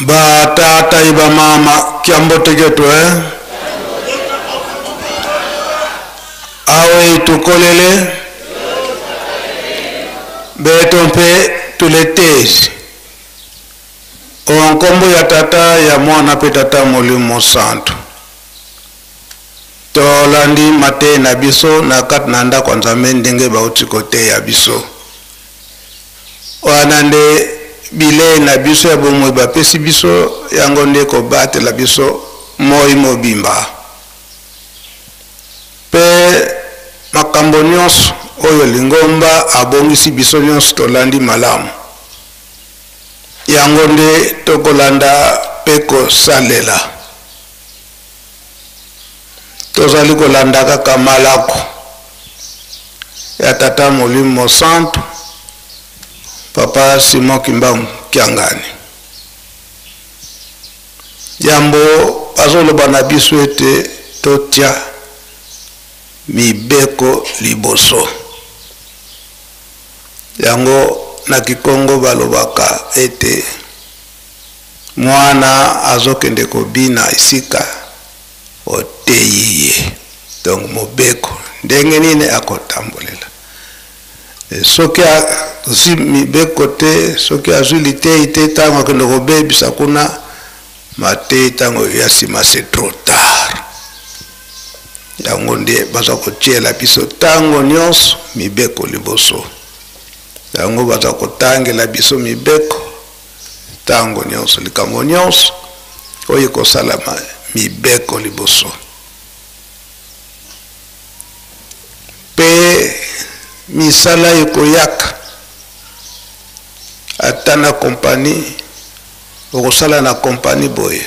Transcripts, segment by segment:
Ba tata i ba mama kiambote ketu eh? Awe tukolele beto mpe tuletezi o nkombo ya Tata, ya Mwana mpe Tata Molimo Santu. Tolandi mateyi na biso na kati na ndako ya Nzambe ndenge bauti koteya biso. Wana nde bilei na biso ya bomoi bapesi biso, yango nde kobatela biso moi mobimba. Mpe makambo nyonso oyo lingomba abongisi biso nyonso tolandi malamu. Yango nde tokolanda mpe kosalela. Tozali kolanda kaka malako ya Tata Molimo Mosantu, Papa Simon Kimbangu Kiangani. Yambo bazoloba na biso ete totia mibeko liboso. Yango na Kikongo balobaka ete Mwana azokende kobina esika oteyi ye. Donc mobeko ndenge nini akotambolela. Soki azwi mibeko te, soki azwi liteyi te, ntango akende kobebisa kuna mateyi, ntango ya nsima c'est trop tard. Yango nde baza kotiela biso ntango nyonso mibeko liboso. Yango baza kotangela biso mibeko Ntango nyonso, likambo nyonso oyo ekosalama, mibeko liboso. Mpe misala ekoyaka, ata na kompani, okosala na kompani boye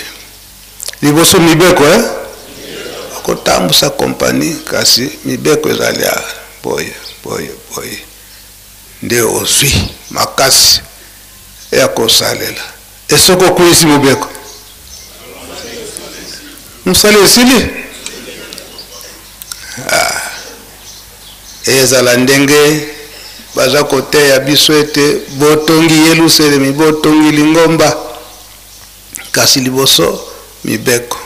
liboso mibeko, eh? Okotambusa kompani, kasi mibeko ezali ya boye boye boye, nde ozwi makasi ya kosalela. E soki okweyisi mobeko, mosala esili. Ah. Ezala ndenge baza koteya biso ete botongi Yelusalemi, botongi lingomba, kasi liboso mibeko.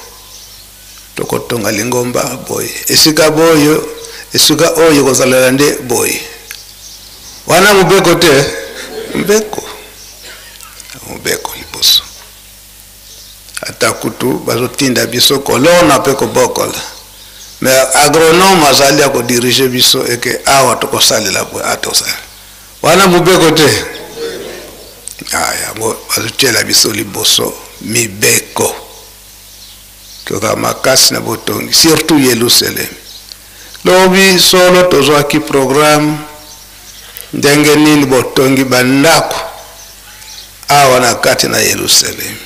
Tokotonga lingomba boye, esika boyo, esika oyo ekozalela nde boye. Wana mobeko te, mobeko, mobeko liboso. Ata kutu bazotinda biso kolona mpe kobokola, me agronome azali ya kodirige biso eke awa tokosalela boye, awa tokosalela wana, mobeko te. Ah, yango bazotiela biso liboso mibeko. Tozala makasi na botongi, surtout Yelusalemi. Lobi solo tozwaki programme ndenge nini botongi bandako awa na kati na Yelusalemi.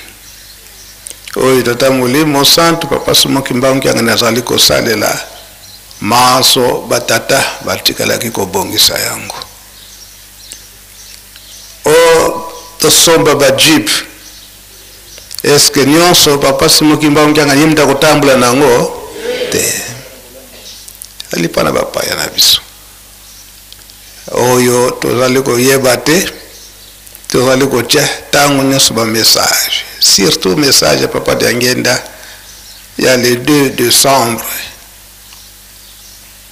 Oyo Tata Molimo Santu Papa Simon Kimbangu Kiangani azali kosalela manso batata batikalaki kobongisa yango. O tosomba ba jeep. Est-ce que nyonso Papa Simon Kimbangu Kiangani ye moto akotambola na yango te? Ezali mpo na bapaya na biso oyo tozali koyeba te, tozali kotia ntango nyonso ba message, surtout message ya Papa Diangienda ya le 2 décembre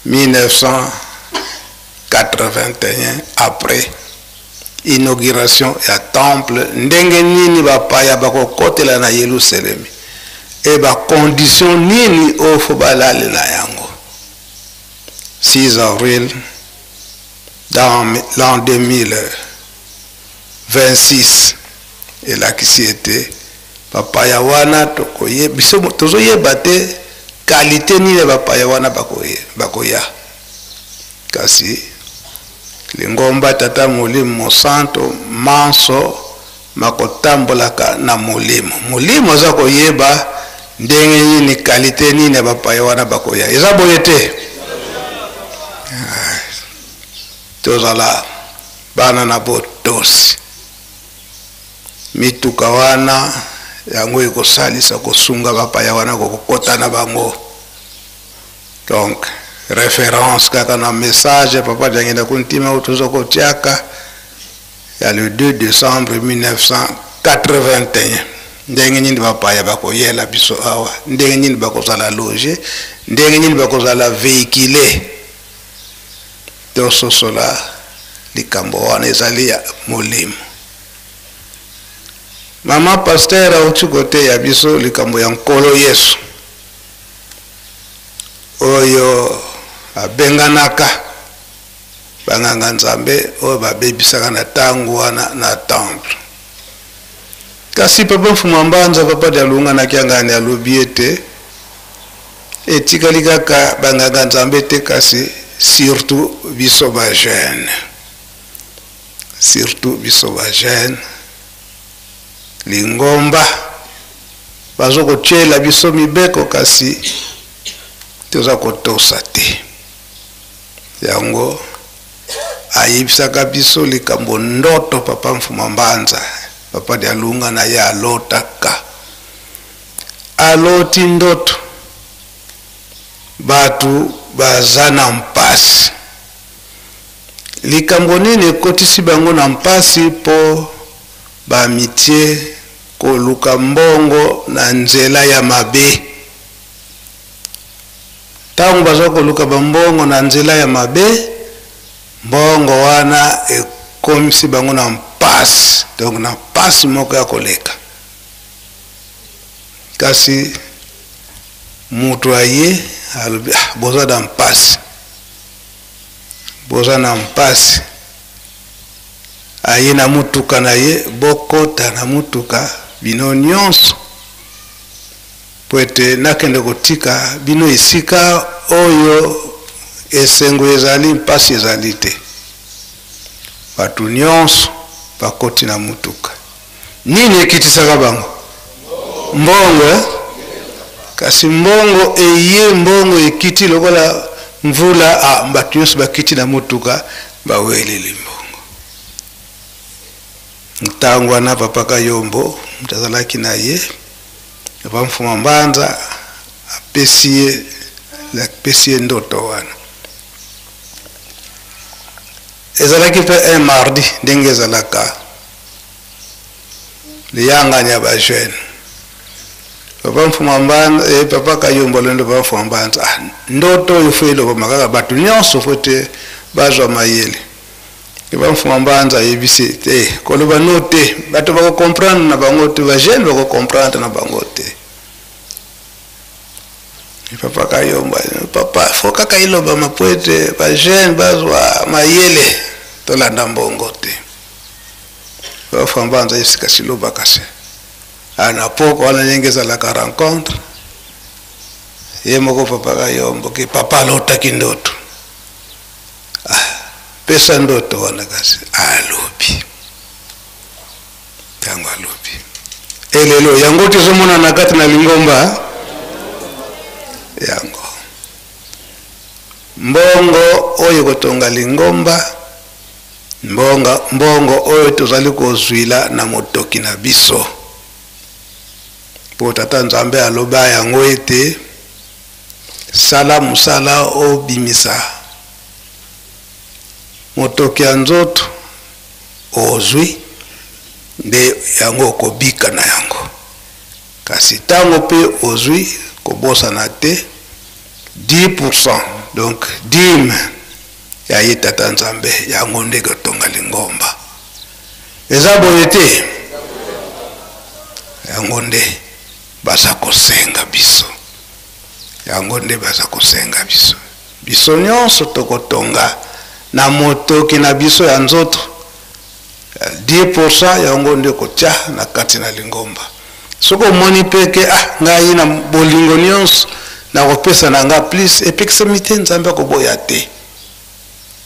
1981 après inauguration ya temple, ndenge nini bapaya bakokotela na Yelusalemi e ba condition nini oyo fo balalela yango. 6 avril dans l'an 2026 elakisi ete bapaya wana biso tozoyeba te kalite nini ya bapaya wana bakoya, kasi lingomba Tata Molimo Mosanto manso makotambolaka na Molimo. Molimo aza koyeba ndenge nini kalite nini ya bapaya wana bakoya. Eza boye te? Tozala bana na botosi. Mituka wana yango ekosalisa kosunga bapaya wana kokota na bango. Donc référence kaka na message ya Papa Diangienda Kuntima oyo toza kotiaka ya le 2 décembre 1981. Ndenge nini bapaya bakoyela biso awa, ndenge nini bakozala loge, ndenge nini bakozala véhicule. Tososola likambo wana ezali ya molimo. Mama pasteur auti koteya biso likambo ya Nkolo Yesu oyo abenganaka banganga Nzambe oyo babebisaka na ntango wana na temple. Kasi papa Mfuma Mbanza, papa Dialunga na Kiangani alobi ete etikali kaka banganga Nzambe te, kasi surtout biso ba jeune, surtout biso ba jeune, lingomba bazo kotiela biso mibeko kasi toza kotosa te. Yango ayebisaka biso likambo ndoto papa Mfuma Mbanza, papa Dialunga na ye alotaka, aloti ndoto bato baza na mpasi. Likambo nini ekotisi bango na mpasi? Mpo bamitie koluka mbongo na nzela ya mabe. Ntango baza koluka bambongo na nzela ya mabe, mbongo wana ekomisi bango na mpasi, donc na mpasi moko ya koleka. Kasi moto aye alobi, ah, boza na mpasi, boza na mpasi. Aye na motuka na ye, bokota na motuka bino nyonso po ete nakende kotika bino esika oyo esengo ezali, mpasi ezali te. Bato nyonso bakoti na motuka. Nini ekitisaka bango? Mbongo, eh? Kasi mbongo eye, mbongo ekiti lokola mvula. Ah, bato nyonso bakiti na motuka, baweleli mbongo. Ntango wana papa Kayombo moto azalaki na ye, papa Mfuma Mbanza apesi ye ndoto wana. Ezalaki mpe un mardi, ndenge ezalaka liyangani ya bajeune. Papa Mfuma Mbanza, papa Kayombo alondi papa Mfuma Mbanza, ah, ndoto oyo fo elobama kaka bato nyonso fo te bazwa mayele. Papa Mfuma Mbanza ayebisi te koloba no te, bato bakokomprendre na bango te, bajeune bakokomprendre na bango te. Papa Kayombo, papa fo kaka elobama po ete bajeune bazwa mayele, tolanda mbongo te. Papa Mfuma Mbanza ayebisi kasi loba kasi. Na poko wana ndenge ezalaka rencontre ye moko papa Kayombo ke papa alotaki ndoto. Ah, pesa ndoto wana kasi alobi. Ntango alobi elelo yango tozomona na kati na lingomba yango, mbongo oyo kotonga lingomba, mbongo oyo tozali kozwila na motoki na biso, po tata Nzambe aloba yango ete sala mosala obimisa motoki ya nzoto ozwi nde yango okobika na yango. Kasi ntango mpe ozwi, kobosana te 10%, donc dime ya ye tata Nzambe, yango nde kotonga lingomba. Eza boye te, yango nde baza kosenga biso, yango nde baza kosenga biso. Biso nyonso tokotonga na motoki na biso ya nzoto 10%, yango nde kotia na kati na lingomba. Soki omoni mpe ke, ah, ngai na bolingo nyonso nakopesa na nga plus, epekisami te, Nzambe akoboya te.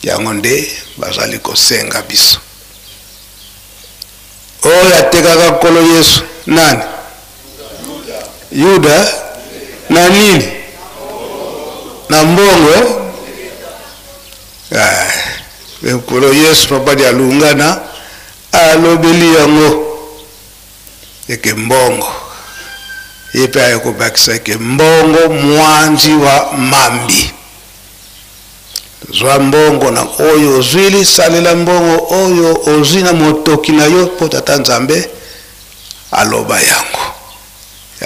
Yango nde bazali kosenga biso. Oyo atekaka Nkolo Yesu nani? Yuda. Na nini? Na mbongo. Nkolo Yesu papa Dialungana alobeli yango eke mbongo, ye mpe aye kobakisa eke mbongo mwanzi wa mambi. Zwa mbongo na oyo ozwili, salela mbongo oyo ozwi na motoki na yo, mpo tata Nzambe aloba yango.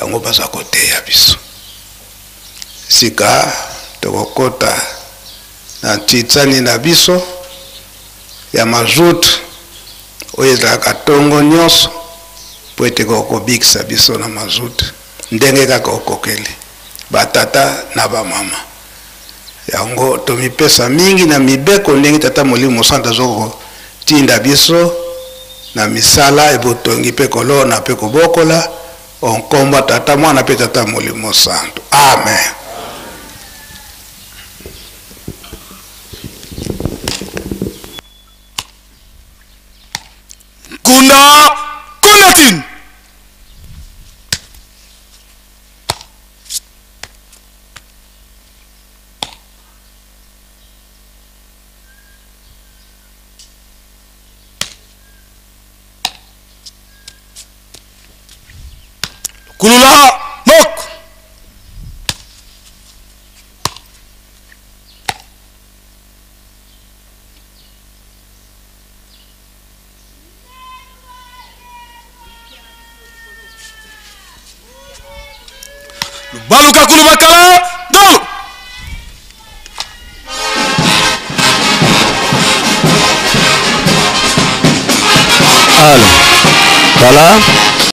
Yango baza koteya biso. Sika tokokota na ntitsani na biso ya mazutu oyo ezalaka ntongo nyonso mpo ete kokobikisa biso na mazutu ndenge kaka okokeli batata na bamama. Yango tomipesa mingi na mibeko ndenge Tata Molimo Mosantu azokotinda biso na misala ebotongi mpe kolona mpe kobokola o nkombo ya Tata, Mwana mpe Tata Molimo Mosantu. Amen. Kunda Kundatin. Kulula mok. Baluka kulubakala do. Allez. Voilà.